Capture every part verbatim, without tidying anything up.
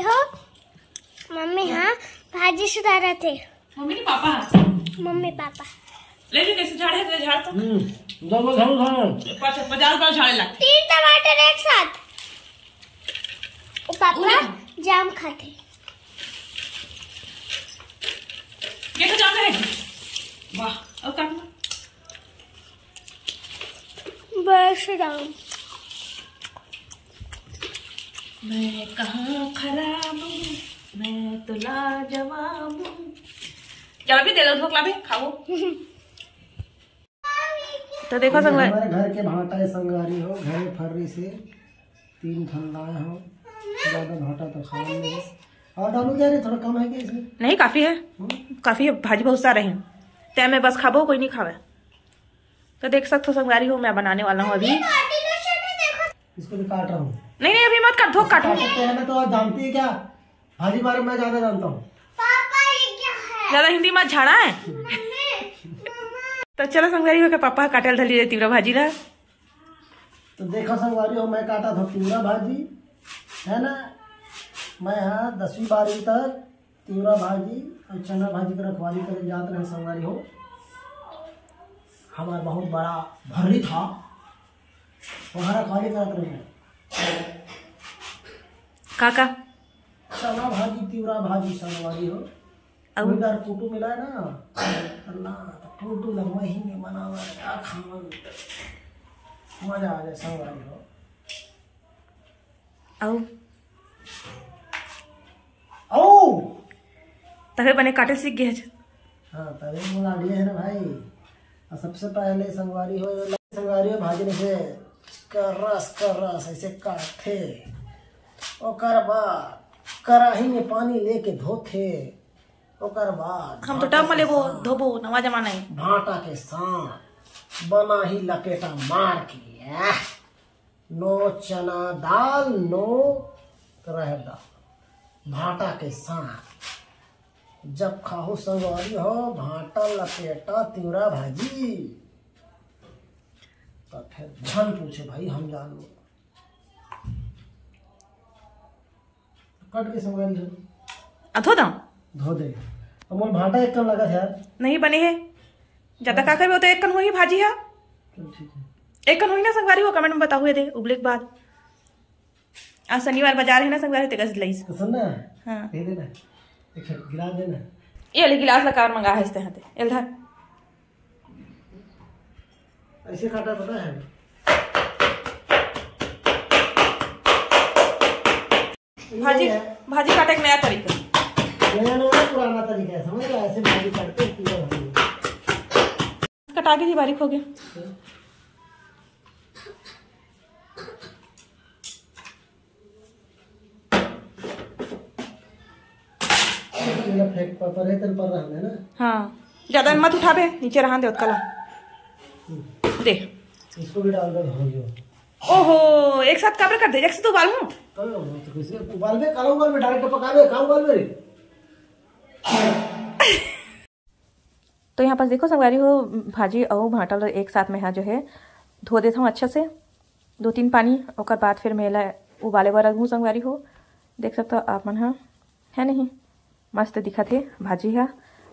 हो, मम्मी हाँ भाजी सुधारत हे। मम्मी के पापा। Mummy papa. ले भी कैसे झाड़े थे, झाड़ तो। हम्म, दो दो झाड़ू झाड़। पाँच पचास बार झाड़े लगते। तीन टमाटर एक साथ। ओ पापा जाम खाते। ये तो जाम है। वाह, और काटना। बस जाम। मैं कहाँ खराब हूँ, मैं तो लाजवाब हूँ। चल अभी दे दो, भूख लागे, खाओ। तो देखो ये संगवारी, हमारे घर के भाटा है संगवारी हो, घरे फर्री से तीन ठन लाए हो, ज्यादा भाटा तो खाना नहीं है। और डालू क्या रे, थोड़ा कम है क्या इसमें? नहीं, काफी है, हम्म? काफी है, भाजी बहुत सारे हैं। ते मैं बस खाबो, कोई नहीं खावे। तो देख सकते हो संगवारी हो, मैं बनाने वाला हूँ अभी। इसको भी काट रहा हूँ। नहीं नहीं, अभी मत काट, धो काटो। काट सकते हैं ना, तो आप जानती है क्या, भाजी बारे में ज्यादा जानता हूँ। पापा ये क्या है? ज्यादा हिंदी मत झाड़ा है। मम्मी, मम्मा। तो चलो संगवारी हो के पापा काटल धली रे तिवरा भाजी ला। तो देखो संगवारी हो, मैं काटा था तिवरा भाजी, है ना। मैं हाँ दसवीं बारहवीं तक तिवरा भाजी और चना भाजी के रखवाली करे जात रहे संगवारी हो। हमारा बहुत बड़ा भर्री था, वहाँ रखवाली करत रहे। का का? चना भाजी, तिवरा भाजी संगवारी हो। अब उधर कुटू मिला है ना, अल्लाह, तो कुटू लग वही में बनावा है, आ खावा में। मजा आ जाए संगवारी हो। आओ। आओ। तबे बने काटे सीख गए। हाँ, तबे मोला आइडिया है ना भाई। और सबसे पहले संगवारी हो, संगवारी हो भाजी ने से करस करस ऐसे काटथे। ओकर बाद कढ़ाई में पानी लेके धोथे। ओकर बाद हम तो भाटा टब में के लेबो, साथ, धोबो, नवा जमाना है। भाटा के साथ बना ही लपेटा मार के, आह! नो चना दाल, नो रहर दाल, भाटा के साथ। जब खाहू संगवारी हो, भाटा लपेटा तिवरा भाजी, तो फिर झन पूछे भाई, हम जान लो। कट के संगवारी हो। आ, धो दम? धो दे। अमोल भाटा एक कन लगा है यार। नहीं बने है। ज्यादा का करबे, वो तो एक कन होही भाजी है। चल ठीक है। एक कन होही ना संगवारी हो, कमेंट में बताहू दे, उबले के बाद। आज शनिवार बाजार है ना संगवारी, तेकस लईस। तो सुन ना। हाँ। दे देना। एक गिलास देना। ये ले गिलास ला काबर मंगा है इसते हाथे। एल धर। ऐसे काटा पता है? भाजी, ये है। भाजी काटे के नया तरीका। नया नया पुराना तरीका है, समझ रहा है? ऐसे भाजी काटते हैं, पूरा भाजी। कटा के ही बारीक हो गया। तेला फेंक पर, पर है, तेल पर रहने ना। हाँ, ज्यादा मत उठाबे, नीचे रहन दे ओतका ला। दे। इसको भी डाल दे, हो गया। ओहो, एक साथ काबर कर दे, एक साथ उबाल हूँ। तो, तो कैसे उबाल दे, काला उबाल में डायरेक्ट पका दे, का उबाल में रे? तो यहाँ पास देखो संगवारी हो, भाजी अउ भांटा ल एक साथ में हा जो है धो देत हूँ अच्छा से, दो तीन पानी। ओकर बाद फिर मैं एला उबाले बर रख दूँ संगवारी हो। देख सकथो आप मन हा, है नहीं, मस्त दिखत हे भाजी हा।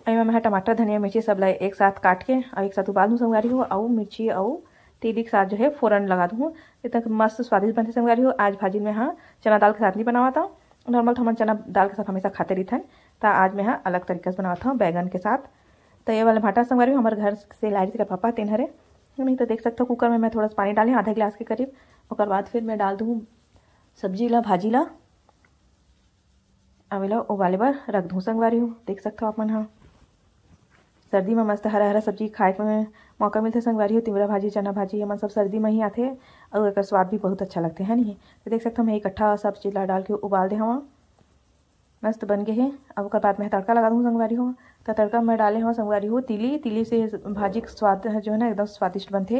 एमा मैं हा टमाटर, धनिया, मिर्ची सब ला एक साथ काट के अउ एक साथ उबाल दूँ संगवारी हो, अउ मिर्ची अउ तेली के साथ जो है फोरन लगा दूँ। इतना मस्त स्वादिष्ट बनथे संगवारी हो। आज भाजी में हा चना दाल के साथ नहीं बनावत हूँ, नॉर्मल तो हमन चना दाल के साथ हमेशा खाते रहिथन, त आज मैं हा अलग तरीका से बनावत हूँ बैगन के साथ। तो ये वाला भांटा संगवारी हो, हमर घर से लाए रहिस कर पापा, तेन हरे। नहीं तो देख सकथो कुकर में मैं थोड़ा सा पानी डाले हूँ, आधा गिलास के करीब। ओकर बाद फिर मैं डाल दूँ सब्जी ला, भाजी ला, अउ एला उबाले बर रख दूँ संगवारी हो। देख सकथो आप मन हा, सर्दी में मस्त हरा हरा सब्जी खाए के मौका मिलथे संगवारी हो। तिवरा भाजी, चना भाजी, ये मन सब सर्दी में ही आथे अउ एकर स्वाद भी बहुत अच्छा लगथे, है नहीं? तो देख सकथो मैं इकट्ठा सब चीज ला डाल के उबाल दे हवा। मस्त बन गे हे। अब ओकर बाद में तड़का लगा दूँ संगवारी हो। तो तड़का में डाले हव संगवारी हो तिली। तिली से भाजी के स्वाद ह जो है ना एकदम स्वादिष्ट बनथे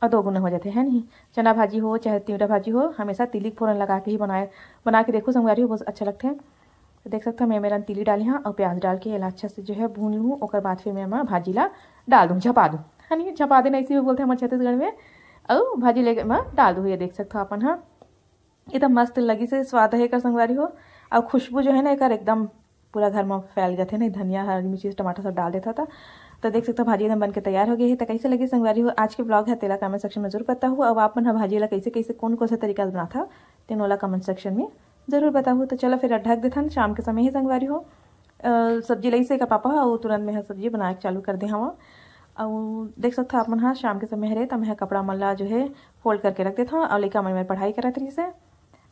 और दो गुना हो जाथे, है नहीं? चना भाजी हो चाहे तिवरा भाजी हो, हमेशा तिली के फोरन लगा के ही बनाए, बना के देखो संगवारी हो, बहुत अच्छा लगथे। तो देख सकते हो मैं मेरन तिली डाले हाँ और प्याज डाल के एला अच्छा से जो है भून लूँ। ओकर बाद फिर मैं एमा भाजी ला डाल दूँ, झपा दूँ, है नहीं? झपा देना इसी में बोलते हैं हमारे छत्तीसगढ़ में। और भाजी लेके मैं डाल दूँ, ये देख सकते हो अपन हाँ। एकदम मस्त लगिस हे स्वाद हे एकर संगवारी हो। अउ खुशबू जो है ना एकर एकदम पूरा घर में फैल जाथे ना, धनिया, हरी मिर्ची, टमाटर सब डाल देथव त। तो देख सकथव भाजी एकदम बन के तैयार हो गई है। तो कैसे लगी संगवारी हो आज के ब्लॉग है, तेला कमेंट सेक्शन में जरूर बताहू। अब आप मन ह भाजी ला कैसे कैसे कौन कौन से तरीका से बनाथव, तेन ओला कमेंट सेक्शन में जरूर बताहू। तो चलो फिर ढक देथन, शाम के समय ही संगवारी हो। अ, सब्जी लइसे का पापा ह, अउ तुरंत में ह सब्जी बनाए के चालू कर दे हवं। अउ देख सकथव आप मन ह, शाम के समय हरे, त मैं ह कपड़ा मन ला जो है फोल्ड करके रख देथव, अउ लइका मन में पढ़ाई करत रहिस हे।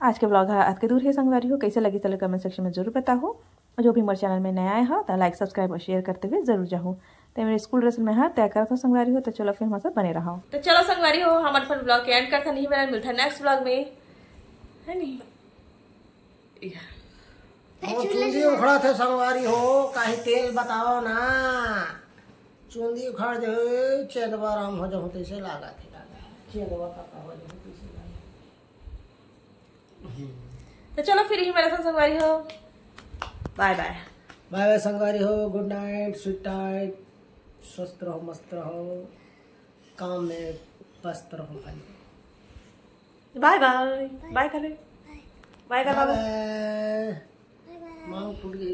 आज के ब्लॉग ह अतके दूर हे संगवारी हो, कैसे लगी चलो कमेंट सेक्शन में जरूर बताहू। अउ जो भी मोर चैनल में नया आए हो तो लाइक, सब्सक्राइब और शेयर करते हुए जरूर जाहू। तो मेरे स्कूल ड्रेस में ह तय करत हो संगवारी हो, तो चलो फिर हमर साथ बने रहो। तो चलो संगवारी हो, हम अपन ब्लॉग के एंड करथन, नहीं बना मिलता नेक्स्ट ब्लॉग में, है नहीं? या। वो चूंदी उखड़ा थे संगवारी हो, काहे तेल बताओ ना। चूंदी उखड़ जाहू, चेदवा राम हो जाहू, तैसे लागा थे, लागा। चेदवा काका हो जाहू, तैसे लागा। तो चलो फिर ही मेरे साथ संगवारी हो, बाय बाय। बाय बाय संगवारी हो, गुड नाइट, स्वीट टाइट, स्वस्थ रहो, मस्त रहो, काम में व्यस्त रहो भाई। बाय बाय, बाय करे, बाय कर बाबा। बाय। मांग फूट गई।